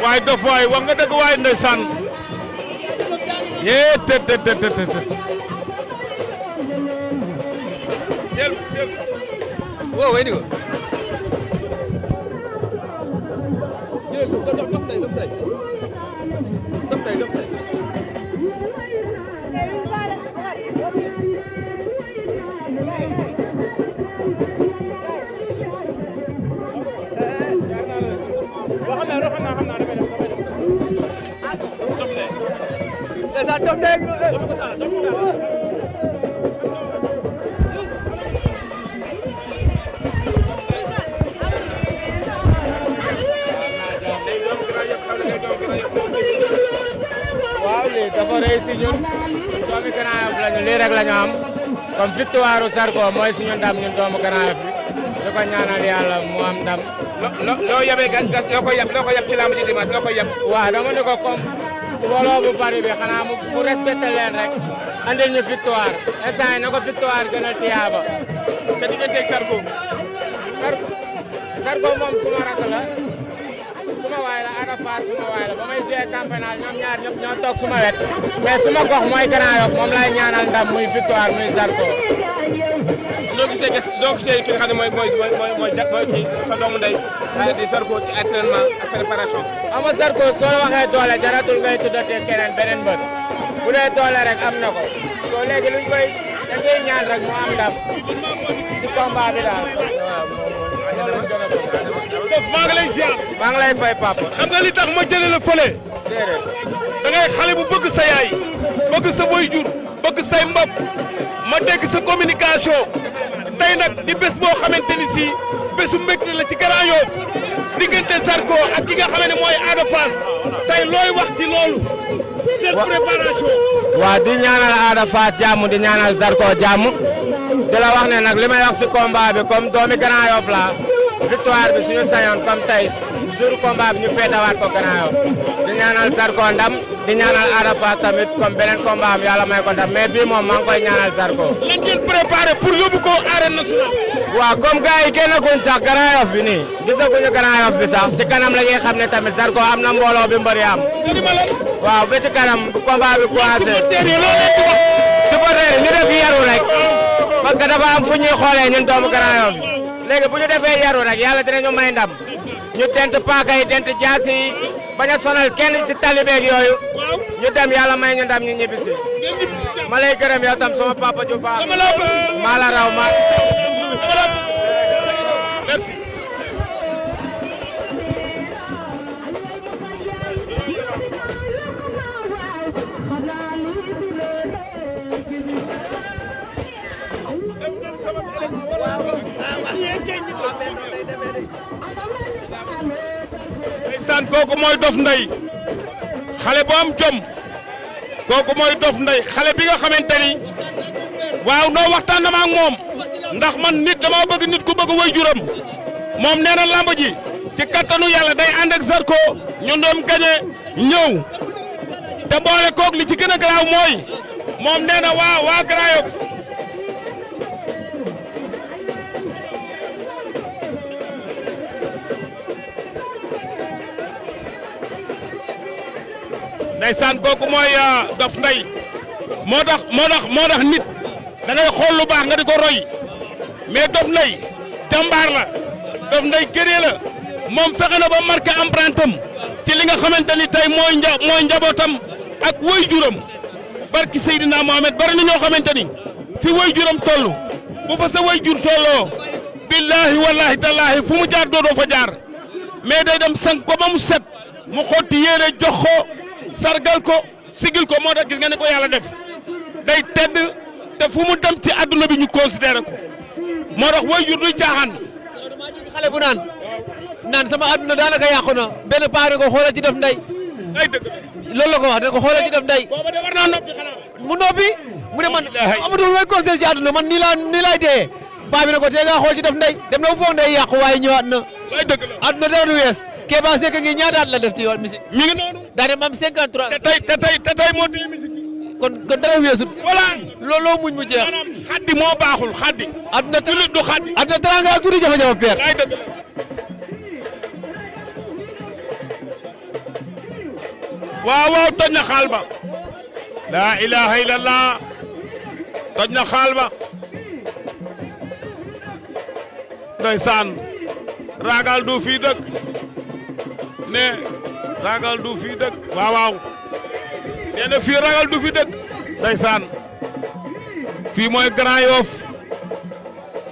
waay dof waay wax nga dëgg waay ndeysaan yee te wow way ni ko waaw lii dafa rëy si ñun doomu Grand Yoff lañu lii rek lañu am comme victoire Zarko mooy suñu ndam ñun doomu Grand Yoff di ko ñaanal yàlla mu am ndam. loo yabee gas loo ko yab ci lamb ji dimanche loo ko yab. waaw dama ne ko comme mbooloo bu bari bi xanaa mu respecté leen rek andil ñu victoire instant yii na ko victoire gënal tiyaaba. sa diggante ak Zarko moom suma rakk la suma waay la Ada Fass suma waay la ba may joué campagnat ñoom ñaar ñëpp ñoo toog suma wet mais suma gox mooy Grand Yoff moom lay ñaanal ndam muy victoire muy Zarko. noo gisee ki nga xam ne mooy kii sa doomu ndey di Zarko ci entraînement ak préparation. xam nga Zarko soo waxee doole jaratul ngay tuddatee keneen beneen bët bu dee doole rek am na ko soo léegi luñ koy dañuy ñaan rek mu am ndam si combat bi daal. dof maa ngi lay ziar maa ngi lay fay papa. xam nga li tax ma jëlee la fële déedéet. da ngay xale bu bëgg sa yaay bëgg sa waajur bëgg say mbokk ma dégg sa communication tey nag di bés boo xamante ni si bésu mbégte la ci Grand Yoff diggante Zarko ak ki nga xam ne mooy Ada Fass tey looy wax ci loolu seen préparation. waaw di ñaanal Ada Fass jàmm di ñaanal Zarko jàmm di la wax ne nag li may wax si combat bi comme doomi Grand Yoff la victoire bi suñu sañoon comme tey jour combat bi ñu féetawaat ko Grand Yoff di ñaanal Zarko ndam di ñaanal Ada Fass tamit comme beneen combat am yàlla may ko ndam mais bii moom maa ngi koy ñaanal Zarko. lan ngeen préparé pour yóbbu ko arène nationale. waaw comme gars yi génnaguñ sax Grand Yoff bi nii gisaguñu Grand Yoff bi sax si kanam la ñuy xam ne tamit Zarko am na mbooloo bi mbër yi am. waaw ba ci kanam combat bi commencé. supporter yi ñu def yaru rek parce que dafa am fu ñuy xoolee ñun doomu Grand Yoff léegi bu ñu defee yaru rek yàlla dinañu may ndam ñu dent paaka yi dent jaasi yi bañ a sonal kenn ci talibeeg yooyu ñu dem yàlla may ñu ndam ñu ñibbisi ma lay gërëm yow tam sama papa ju baax maa la raw ma merci. ndeysaan kooku mooy Dof Ndeye xale bu am jom kooku mooy Dof Ndeye xale bi nga xamante ni waaw noo waxtaan na ma ak moom ndax man nit dama bëgg nit ku bëgg waajuram moom nee na lamb ji ci kattanu yàlla day ànd ak Zarko ñu doon gañe ñëw te boole koog li ci gën a garaaw mooy moom nee na waa Grand Yoff ndeysaan kooku mooy Dof Ndeye moo tax nit da ngay xool lu baax nga di ko roy mais Dof Ndeye jàmbaar la Dof Ndeye gëree la moom fexe na ba marqué empreinte am ci li nga xamante ni tey mooy njabootam ak waajuram barki Seydina Mohamed bari na ñoo xamante ni fi waajuram toll bu fa sa waajur tolloo billahi wallahi tallahi fu mu jaar doodoo fa jaar mais day dem sang ko ba mu set mu xotti yéene jox ko sargal ko sigil ko moo tax gis nga ne ko yàlla def day tedd te fu mu dem ci adduna bi ñu considéré ko moo tax waajur duy caaxaan. xale bu naan sama adduna daanaka yàqu na benn paa ko xoolal ci Dof Ndeye. ay dëgg loolu la ko wax ne ko xoolal ci Dof Ndeye. booba de war naa noppi xanaa. mu noppi mu ne man amatul may considéré ci adduna man nii laay dee paa bi ne ko tey ngaa xool ci Dof Ndeye dem na bu foog Ndeye yàqu waaye ñëwaat na. ay dëgg la adduna dara du wees. Kéba Seck ngi ñaata at la def ci yoon musique. mi ngi noonu. daa dem am 53. te tey moo téye musique bi. kon dara weesut. voilà. looloo muñ mu jeex. maanaam xaddi moo baaxul xaddi. adduna tuuti du xaddi. adduna dara nga tuuti jafe-jafe père. ay dëgg la. waaw waaw toj na xaal ba laa ilaha illallah toj na xaal ba ndeysaan ragal du fii dëkk ne ragal du fii dëkk waaw waaw nee na fii ragal du fi dëkk ndeysaan fii mooy Grand Yoff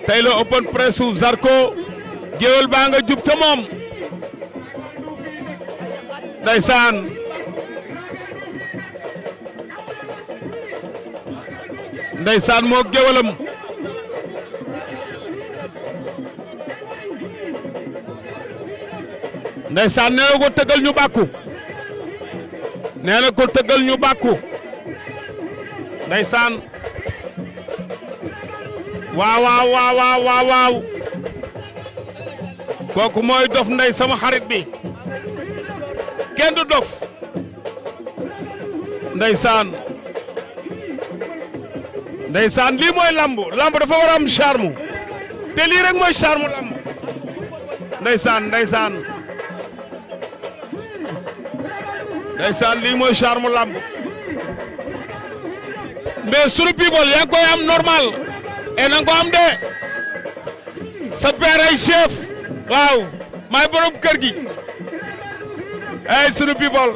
tey la open press su Zarko géwél baa nga jub ca moom ndeysaan ndeysaan moo géwélam ndeysaan nee na ko tëggal ñu bàkku nee na ko tëggal ñu bàkku ndeysaan waaw waaw waaw waaw waaw kooku mooy Dof Ndeye sama xarit bi kenn du dof ndeysaan ndeysaan lii mooy lamb dafa war a am charme te lii rek mooy charme lamb ndeysaan ndeysaan ndeysaan lii mooy charme lamb mais sunu people yaa ngi koy am normal et na nga ko am de sa père ay chef waaw maay borom kër gi ay sunu people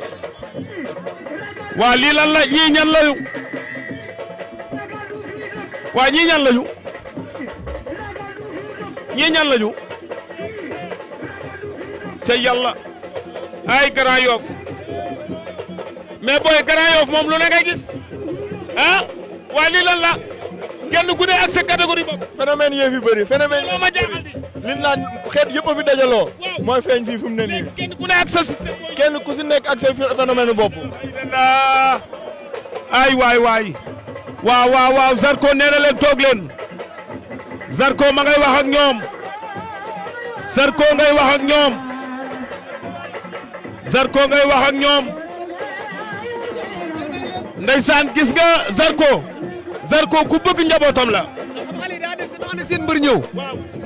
waa lii lan la ñii ñan lañu waa ñii ñan lañu ñii ñan lañu ca yàlla ay Grand Yoff mais booy Grand Yoff moom lu ne ngay gis ah waa lii lan la kenn ku ne ak sa catégorie bopp. phénomène yee fi bëri phénomène moo ma jaaxal di. li ñu naan xeet yëpp a fi dajaloo. mooy feeñ fii fu mu ne nii. kenn ku ne ak sa système. kenn ku si nekk ak sa phénomène bopp. ay waay waay. waaw waaw waaw Zarko nee na leen toog leen. Zarko ma ngay wax ak ñoom. Zarko ngay wax ak ñoom. Zarko ngay wax ak ñoom. ndeysaan gis nga Zarko ku bëgg njabootam la. xale yi daa ànd seen mbër ñëw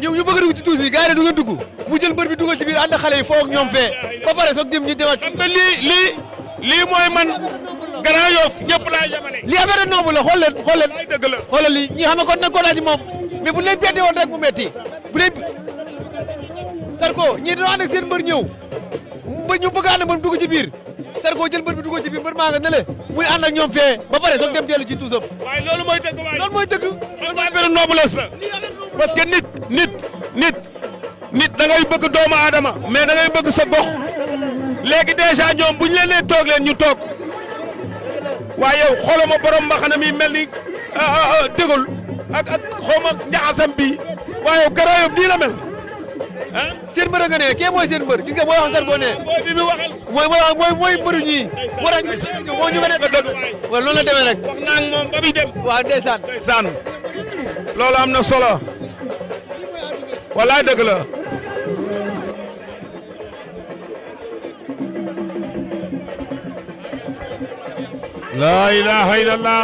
ñu bëgg a dugg ci tuus bi gars yi du ngeen dugg mu jël mbër bi dugal ci biir ànd xale yi foog ñoom fee ba pare soog dem ñu demaat. xam nga lii mooy man Grand Yoff ñëpp laa yemale. lii affaire noobu la xool leen ay dëgg la xoolal lii ñi xam ne kon nag kontaan ci moom mais bu leen bettee woon rek mu metti bu leen Zarko ñii dañoo ànd ak seen mbër ñëw ba ñu bëgg a ànd mbër dugg ci biir Zarko jël mbër bi dugg ci biir mbër maa nga ne le muy ànd ak ñoom fee ba pare soog dem dellu ci tuusam. waaye loolu mooy dëgg waaye loolu mooy dëgg. loolu mooy affaire noblesse la parce que nit da ngay bëgg doomu aadama mais da ngay bëgg sa gox léegi déjà ñoom bu ñu leen nee toog leen ñu toog waaye yow xoolal ma borom mbaxana mi mel ni dégul ak xawma njaxasam bi waaye Grand Yoff nii la mel ah. seen mbër nga ne kee mooy seen mbër gis nga mooy wax Zarko ne booy bi mu waxal. mooy mbëru ñii moo tax moo ñu gën a dëgg waaw loolu la demee rek wax naa ak moom ba muy dem. waaw ndeysaan ndeysaan loolu am na solo walaay dëgg la. laa ilaha illallah.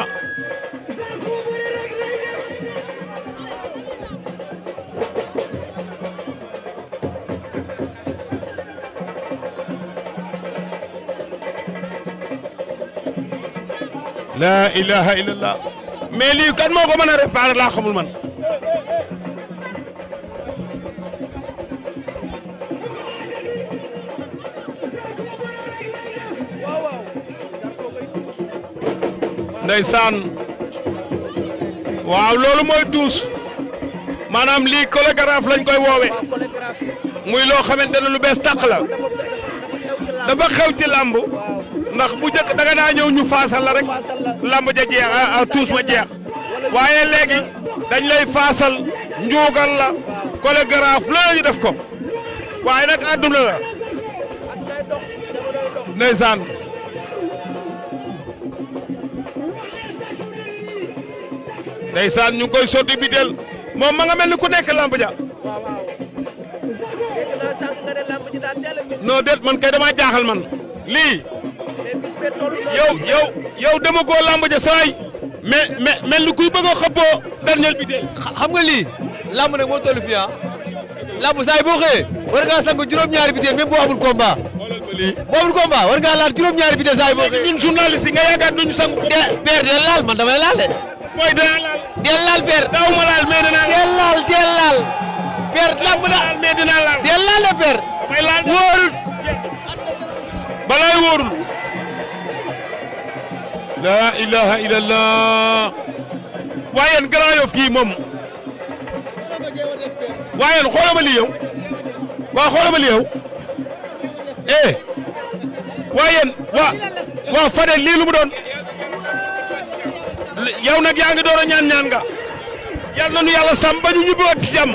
laa ilaha illallah mais lii kan moo ko mën a réparer laa xamul man. ndeysaan waaw loolu mooy tuus maanaam lii chorégraphe lañ koy woowe muy loo xamante ne lu bees tàq la dafa xew ci làmb ndax bu njëkk da nga naa ñëw ñu faasal la rek lamb ja jeex tuus ma jeex waaye léegi dañ lay faasal njuugal la chorégraphe la ñu def ko waaye nag àdduna la ndeysaan ndeysaan ñu ngi koy sotti biteel moom ma nga mel ni ku nekk lamb ja non déet man kay dama jaaxal man lii yow dama ko lamb ja saay mais mel ni kuy bëgg a xëppoo dernier biteel. xam nga lii lamb nag moo toll fii lamb saa yi boo xëyee war ngaa sang juróom-ñaari biteel même boo amul combat lii. boobu combat war ngaa laal juróom-ñaari bi desaay boo ñun journaliste yi nga yaakaar duñu sangu. père del laal man damay laal de. mooy danaa laal. del laal père. daaw ma laal mais danaa laal. del laal. père lamb na mais dinaa laal. del laal de père. damay laal de. wóorul. balaay wóorul. la ilaha illallah. waaye yéen Grand Yoff kii moom. waaye yéen xoolal ma lii yow. waa xoolal ma lii yow. waaye yéen waa Fadel lii lu mu doon. yow nag yaa ngi door a ñaan nga. yal na nu yàlla sàmm ba ñu ñibbiwaat ci jàmm.